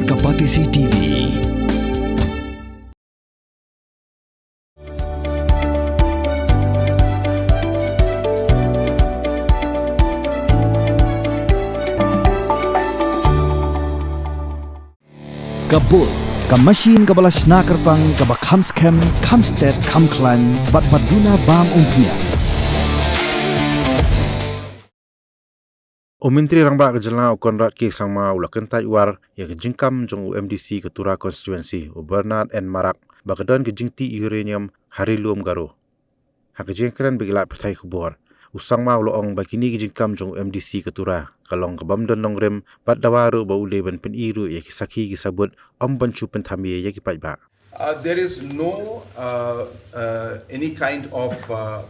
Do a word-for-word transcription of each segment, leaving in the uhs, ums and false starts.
Ka Batesi T V. Ka Bull, ka machine kaba la shna kyrpang, kaba kham skhem, kham stet, kham khlaiñ, bad ba duna bam umphniang. U Myntri Rangbah ka jylla u Conrad K Sangma u la kyntait war ïa ka jingkam jong u M D C ka Tura constituency, u Bernard N Marak, ba ka don ka jingtih uranium ha Ri Lum Garo. Ha ka jingkren bad ki lad pathai khubor, u Sangma u la ong ba kine ki jingkam jong u M D C ka Tura ka long ka bym don nongrim, bad dawa ruh ba u dei ban pyni ruh ïa ki sakhi ki sabut, ym ban shu pynthame ïa ki paidbah. Uh, there is no uh, uh, any kind of uh,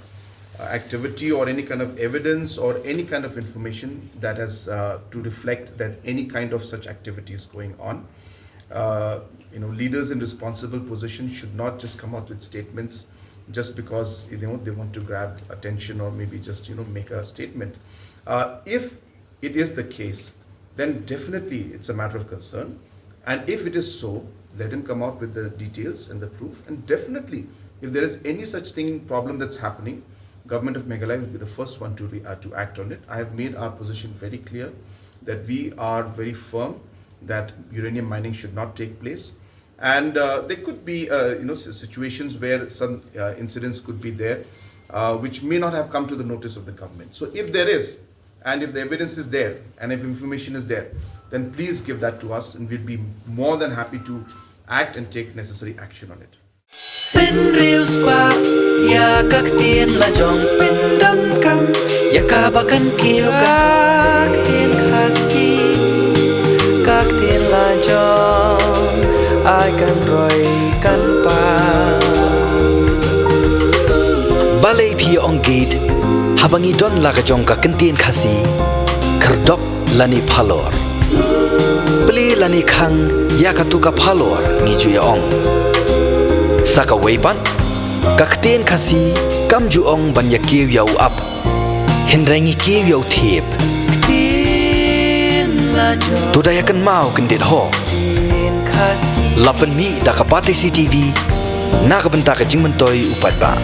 activity or any kind of evidence or any kind of information that has uh, to reflect that any kind of such activity is going on. Uh, you know, leaders in responsible positions should not just come out with statements just because, you know, they want to grab attention or maybe just, you know, make a statement. Uh, if it is the case, then definitely it's a matter of concern. And if it is so, let him come out with the details and the proof. And definitely, if there is any such thing, problem that's happening, Government of Meghalaya will be the first one to re- uh, to act on it. I have made our position very clear that we are very firm that uranium mining should not take place. And uh, there could be, uh, you know, s- situations where some uh, incidents could be there, uh, which may not have come to the notice of the government. So if there is, and if the evidence is there, and if information is there, then please give that to us, and we'll be more than happy to act and take necessary action on it. Pynriewspah ïa ka ktien la jong, pyndonkam ïa kaba kan kiew, ka ktien Khasi, ka ktien la jong, ai kan roi kan pang. Balei phi ong gate haba ngi don la ka jong ka ktien Khasi? Khyrdop lane phalor, plie lane khang ïa katu ka phalor, ngi ju ïa ong. Sa kawei pat, ka ktien Khasi kam ju ong ban ïa kiew ïa u ap, hynrei ngi kiew ïa u thiep. To da ïa kynmaw kyndit ho. La pynmih da ka Batesi T V na ka bynta ka jingmyntoi u paidbah.